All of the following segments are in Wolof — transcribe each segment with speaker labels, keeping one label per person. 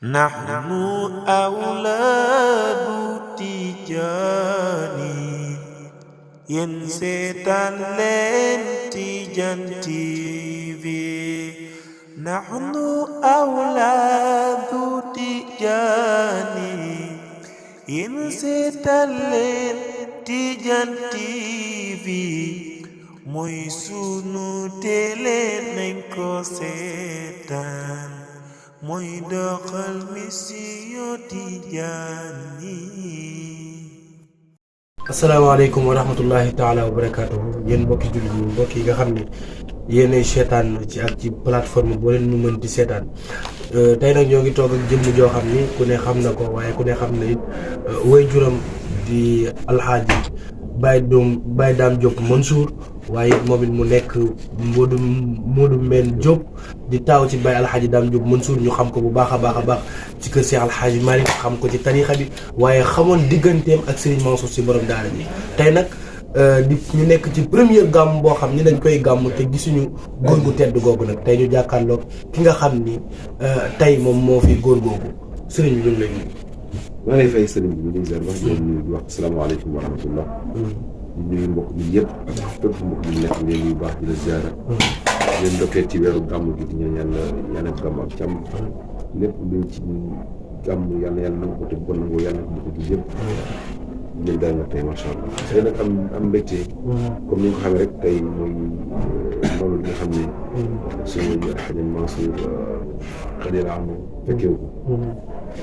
Speaker 1: نحن أولاد تيجاني ينسيتان لين تيجان تيفي نحن أولاد تيجاني ينسيتان لين تيجان تيفي موي سونو تيلé nañ ko seetaan mooy doxal mission Tijaani.
Speaker 2: asalaamaaleykum wa rahmatullahi taala wa barakaatuhu yéen mbokki jullit ñi mbokk yi nga xam ne yéenay seetaan ci ak ci plateforme boo leen ñu mën di seetaan tey nag ñoo ngi toog ak jëmm joo xam ni ku ne xam na ko waaye ku ne xam na it way juram di alxaaji Baye Dame Diop Mansour waaye moom it mu nekk Modou Mbène Diop di taaw ci Baye alxaaji Dame Diop Mansour ñu xam ko bu baax a baax ci kër si alxaaji Malick xam ko ci tariixa bi waaye xamoon digganteem ak Serigne Mansour si borom daara ji tey nag di ñu nekk ci première gàmm boo xam ni dañ koy gàmm te gisuñu góor gu tedd googu nag tey ñu jàkkaarloog ki nga xam ni tey moom moo fi góor googu Serigne bi ñu ngi lay nuyu.
Speaker 3: maa ngi lay fay sëriñ bi ñu ngi ziar wax di nuyu di wax asalaamaaleykum wa rahmatullah di nuyu mbokk mi yëpp ak fépp mbokk mi nekk leen yu baax di la ziar di leen ndokkee ci weeru gàmm gi di ñaan yàlla gàmm ak càmm lépp luñ ci gàmm yàlla nangu ko te bu ko nangoo yàlla ko bokk gi yëpp ñun daal na tey macha allah tey nag am mbégte comme ni nga ko xamee rek tey mooy loolu li nga xam ne suñu xajan Mansour xadira am fekkewu ko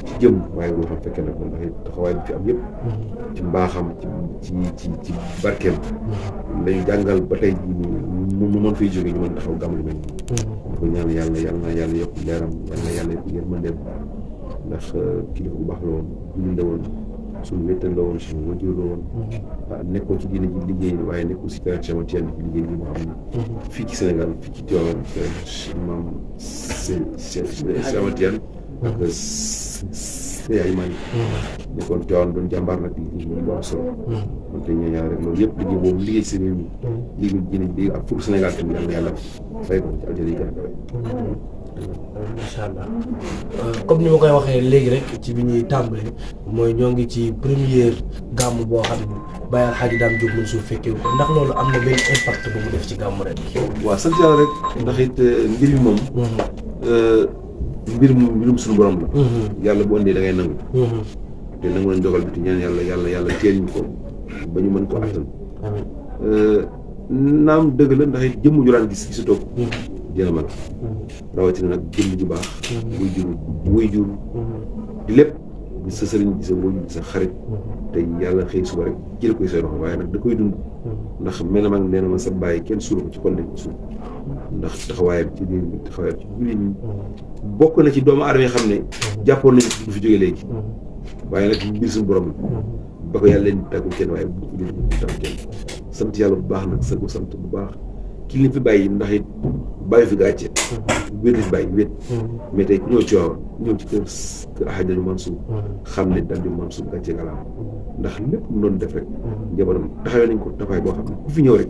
Speaker 3: ci jëm waaye boo xam fekkee nag moom ndax taxawaay bi fi am yëpp ci mbaaxam ci barkeem lañu jàngal ba tey jii mu mën fiy jógee ñu mën taxaw gàmm lu mel nii ko ñaan yàlla yokk leeram yàlla yokk yërmandeem ndax kilifa bu baax la woon julli la woon suñu wéttal la woon suñu wajur la woon nekkoon ci diine ji liggéey waaye nekkul si kër Cheikh Tidiane bi liggéey bi moo xam ne fii ci Sénégal fii ci Tivaouane maam Cheikh Tidiane ak Seydi Malick nekkoon Tivaouane doon jàmbaar nag liggéey moom bu am solo man te ñoo ñaar rek loolu yëpp liggéey boobu liggéey si réew mi liggéey diine ji ak pour Sénégal tamit yàlla fay ko ci aljana yi gën a kawe.
Speaker 2: macha allah comme ni ma koy waxee léegi rek ci bi ñuy tàmbalee mooy ñoo ngi ci première gàmm boo xam ne Baye alxaaji Dame Diop Mansour fekkee ko ndax loolu am na benn impact bu mu def ci gàmm rek.
Speaker 3: waaw sant yàlla rek ndax it mbir mi moom mbirum suñu borom la yàlla bu ëndee da ngay nangu te nangu nañ dogal bi te ñaan yàlla teel ñu ko ba ñu mën ko attan naam dëgg la ndax it jëmm ju daan gis sa toog dina mag rawatina nag jëmm ju baax wuy jur di lépp di sa sëriñ di sa wóoju di sa xarit te yàlla xëy suba rek jël koy say loxo waaye nag da koy dund ndax mel na mag nee na ma sa bàyyi kenn suul ko ci xol lañ ko suul ndax taxawaayam ci réew mi taxawaayam ci jullit ñi bokk na ci doomu aadama yi xam ne jàppoon nañu du fi jógee léegi waaye nag mbir suñu borom la ba ko yàlla leen tàggul kenn waaye bu ko jël bu tàggul kenn sant yàlla bu baax nag sa ko sant bu baax ki li fi bàyyi ndax it bàyyi fi gàcce wéet la fi bàyyi wéet mais tey ku ñëw ci waaw ñëw ci kër Alxaaji Mansour xam ne Dame Diop Mansour gàcce ngalaam ndax lépp mu doon def rek njabootam taxawee nañ ko taxawaay boo xam ne ku fi ñëw rek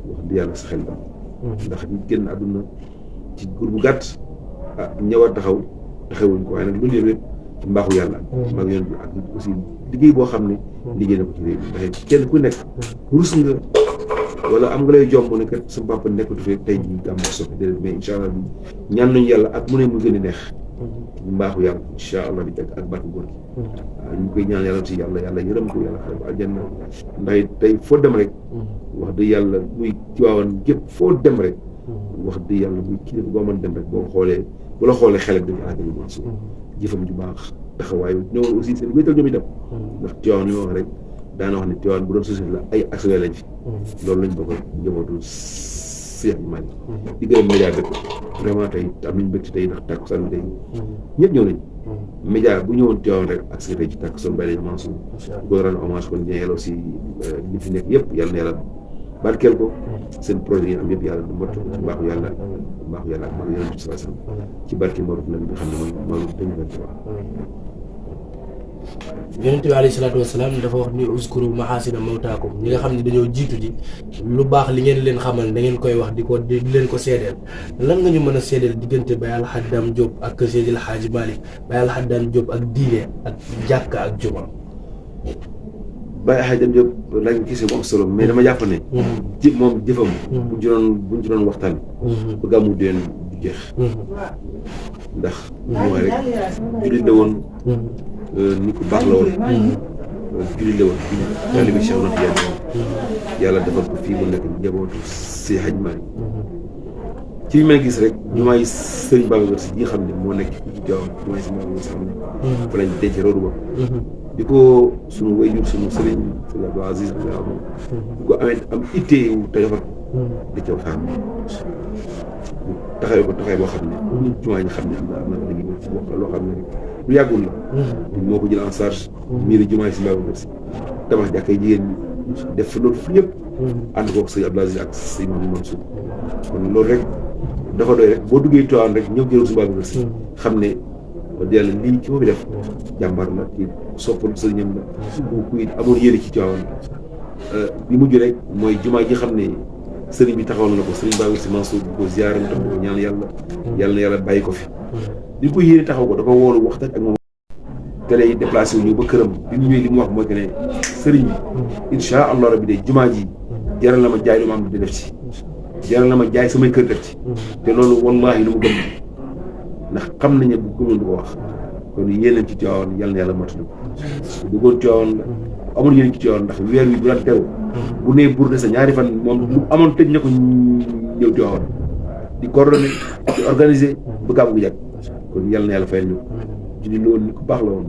Speaker 3: wax di yàlla sa xel dam ndax ñu génn àdduna ci gur bu gàtt ñëwaat taxawuñ ko waaye nag loolu yëpp ci mbaaxu yàlla mag yoon bi ak aussi liggéey boo xam ne liggéey na ko ci réew mi ndax kenn ku nekk rus nga wala am nga lay jomb ne kat sa papa nekkatu fi tey jii gàmm soppi déedéet mais incha allah ñaan nañu yàlla ak mu ne mu gën a neex mbaaxu yàlla incha allah di ak barke góor gi waaw ñu koy ñaan yàlla aussi yàlla yërëm ko yàlla xare ko aljanna ndax tey foo dem rek wax dëgg yàlla muy Tiwaawan gépp foo dem rek wax dëgg yàlla muy kilifa boo mën dem rek boo xoolee bu la xoolee xel ak dañu aadama Mansour jëfam ju baax taxawaayu ñëwoon aussi seen wéetal ñoom itam ndax Tiwaawan li ma wax rek daana wax ne Tiwaawan bu doon société la ay actionnaire lañ fi loolu lañ bokk njabootu Cheikh Malick di gërëm média bépp vraiment tey am nañu mbégte tey ndax tàkkusaan bi tey ñëpp ñëw nañ média bu ñëwoon Tiwaawan rek ak si tey ci tàkkusaan Baye Dame Mansour ko rendre hommage kon ñe yàlla aussi ñi fi nekk yëpp yàlla na yàlla barkeel ko seen projet yi am yëpp yàlla du mot ci mbaaxu yàlla ak mag yonent bi sallallahu alayhi wasallam ci barke Mawlud Nabi bi nga xam ne mooy Mawlud 2023
Speaker 2: yonent bi alayhi salaatu wasalaam dafa wax ni uskuru mahaasina mawtaakum ñi nga xam ne dañoo jiitu ji lu baax li ngeen leen xamal da ngeen koy wax di leen ko seedeel lan nga ñu mën a seedeel diggante Baye Alxaaji Dame Diop ak Seydil Hadji Malick Baye Alxaaji Dame Diop ak diine ak jàkka ak juma.
Speaker 3: Baye Alxaaji Dame Diop lañ gisee mu am solo mais dama jàpp ne. moom jëfam. buñ ci doon waxtaan. ba gàmmu déwén du jeex. ndax mu wax rek jullit la woon. nit ku baax la woon. jullit la woon. taalibe Cheikh Ahmad Tidiane yàlla defal ko fii mu nekk njabootu si Hadj Malick. ci li may gis rek jumaay Sëriñ Babacar Sy yi nga xam ne moo nekk ci Tiwaawan jumaay Sëriñ Babacar Sy xam ne fa lañ denc rodu ba di ko suñu wayjur suñu sëriñ Abdou Aziz di ko amee am ittee wu te defar di ca waxtaan taxawee ko taxawee boo xam ne jumaa ñi xam ne am na léegi loo xam ne lu yàggul la moo ko jël en charge miiri jumaay Sëriñ Babacar Sy tabax jàkkay jigéen ñi def fa loolu fu yëpp ànd kook sëriñ Abdou Aziz ak sëriñ Mamadou Mansour kon loolu rek dafa doy rek boo duggee Tiwaawan rek ñëw jëloon Sëriñ Babacar Sy xam ne yàlla lii ki ma fi def jàmbar la ci soppal sëriñam la bu kuy amoon yéene ci Tiwaawan bi mujj rek mooy jumaa ji xam ne sëriñ bi taxawal na ko Sëriñ Babacar Sy Mansour bu ko ziyaare mu tax ko ñaan yàlla na yàlla bàyyi ko fi li ko yéene taxaw ko dafa woolu waxtaan ak moom télé yi déplacé wu ñëw ba këram bi mu ñëwee li mu wax mooy que ne sëriñ bi insha allah rabbi de jumaa ji jaral na ma jaay lu ma am di def ci jaral na ma jaay samay kër def ci te loolu wallahi lu mu gëm ndax xam nañu bu gëmoon du ko wax kon yéeneen ci Tiwaawan yàlla na yàlla mottali ko bëggoon Tiwaawan la amul yéen ci Tiwaawan ndax weer wi bu daan teru bu nee burde sa ñaari fan moom lu amoon tëj na ko ñëw Tiwaawan di coordonné di organisé ba gàmm gu jàpp kon yàlla na yàlla fayal ñu julli la woon nit ku baax la woon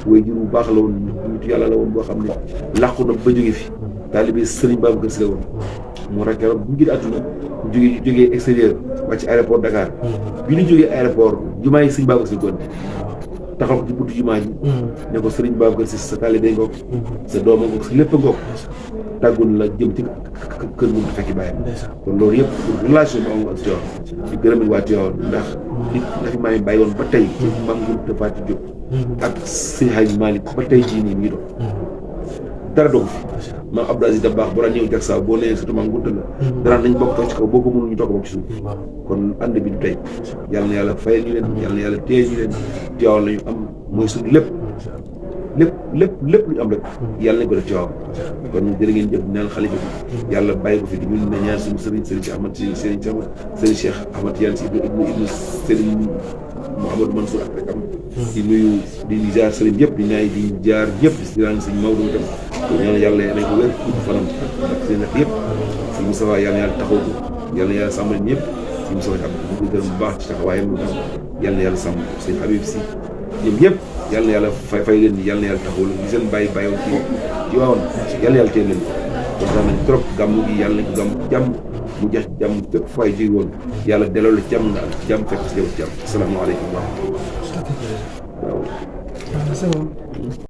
Speaker 3: way jur bu baax la woon nitu yàlla la woon boo xam ne làqu na ba jóge fi taalibe Sëriñ Babacar Sy la woon moo tax keroog bu ñu gën àdduna ñu jógee extérieur wàcc aéroport Dakar bi ñu jógee aéroport jumaa yi Sëriñ Babacar Sy goon taxaw ko ci buntu jumaa ji ne ko Sëriñ Babacar Sy sa taalibe ngoog sa dooma ngoog sa lépp ngoog tàggun la jëm ci kër mu fekki bàyyam kon loolu yëpp pour relation bi am ak Tiwaawan di gërëm waa Tiwaawan ndax nit dafi maa ngi bàyyi woon ba tey ci Mame Gounta Faty Diop ak Seydi Hadji Malick ba tey jii nii ngi doon dara dogu fi Mame Abdou Aziz Dabakh bu daan ñëw jag saa boo nee surtout Mame Gounta la danaan nañ bokk toog ci kaw boo ko mënul ñu toog bokk ci suuf kon ànd bi du tey yàlla na yàlla fayal ñu leen yàlla na yàlla téye ñu leen Tiwaawan la ñu am mooy suñu lépp lu ñu am rek yàlla nañ ko def Tiwaawan kon jërë ngeen jëf ñaan xalifa bi yàlla bàyyi ko fi di ñun ne ñaan suñu sëriñ Cheikh Ahmad sëriñ Cheikh Ahmad Tidiane Sy ibnu sëriñ Mouhamadou Mansour ak rek am di nuyu di jaar sëriñ yëpp di ñaay di jaar ñëpp di daan sëñ Maodo itam ñaan yàlla nañ ko wér tuuti fanam ak seen ak yëpp sëñ Moustapha yàlla na yàlla taxaw ko yàlla na yàlla sàmmal ñëpp sëñ Moustapha am ñu ko gërëm bu baax ci taxawaayam yàlla na yàlla sàmm sëñ Habib Sy ñoom ñëpp yàlla na yàlla fay leen yàlla na yàlla taxaw leen di seen bàyyi woon ci waawoon yàlla na yàlla teel leen kontaan nañ trop gàmmu gi yàlla nañ ko gàmm jàmm mu jeex jàmm fépp fay jóge woon yàlla delloo la jàmm nga ak jàmm fekk si yow jàmm asalaamaaleykum wa rahmatulah waaw